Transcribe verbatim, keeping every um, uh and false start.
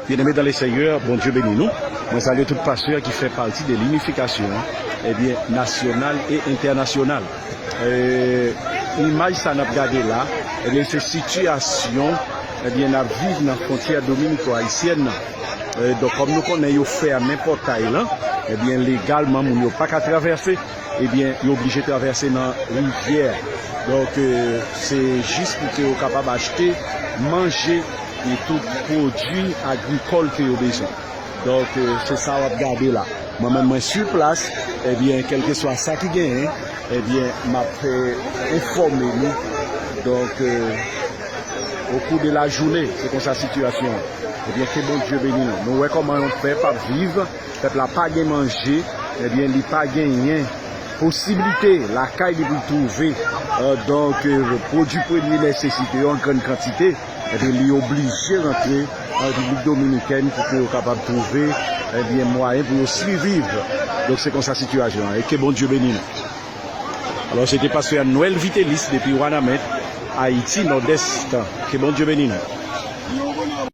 Bien-aimés dans le Seigneur, Bondye beni nou. Mwen salye tout pastè ki fè pati de linifikasyon, ebyen, nasyonal e entènasyonal. E, imaj sa n ap gade la, ebyen, se sitiyasyon, ebyen, n ap viv nan fwontyè dominiko-ayisyèn nan. E, donk, kòm nou konnen yo fèmen pòtay lan, ebyen, legalman, moun yo pa ka travèse, ebyen, yo oblije travèse nan rivyè. Donk, e, se jis pou ke yo kapab achte manje e tout pwodui agrikòl ke yo bezwen. Donk, e, se sa w ap gade la. Mwen menm, mwen sou plas, ebyen, kèlkeswa sa ki genyen, ebyen, m ap, e, enfòme nou. Donk, e, au cours de la journée, se konsa sitiyasyon an. Ebyen, ke Bondye beni nou. Nou wè kòman yon pèp ap viv, pèp la pa gen manje, ebyen, li pa genyen posiblite lakay li pou l twouve, e, donk, e, pwodui premye nesesite yo an grann kantite, ebyen, li oblije rantre an Repiblik Dominikèn pou ke yo kapab twouve, ebyen, mwayen pou yo siviv. Donk, se konsa sitiyasyon an. E ke Bondye beni nou. Alò, se te pastè Noël Vitelis depi Wanament, Ayiti, Nòdès. Ke Bondye beni nou.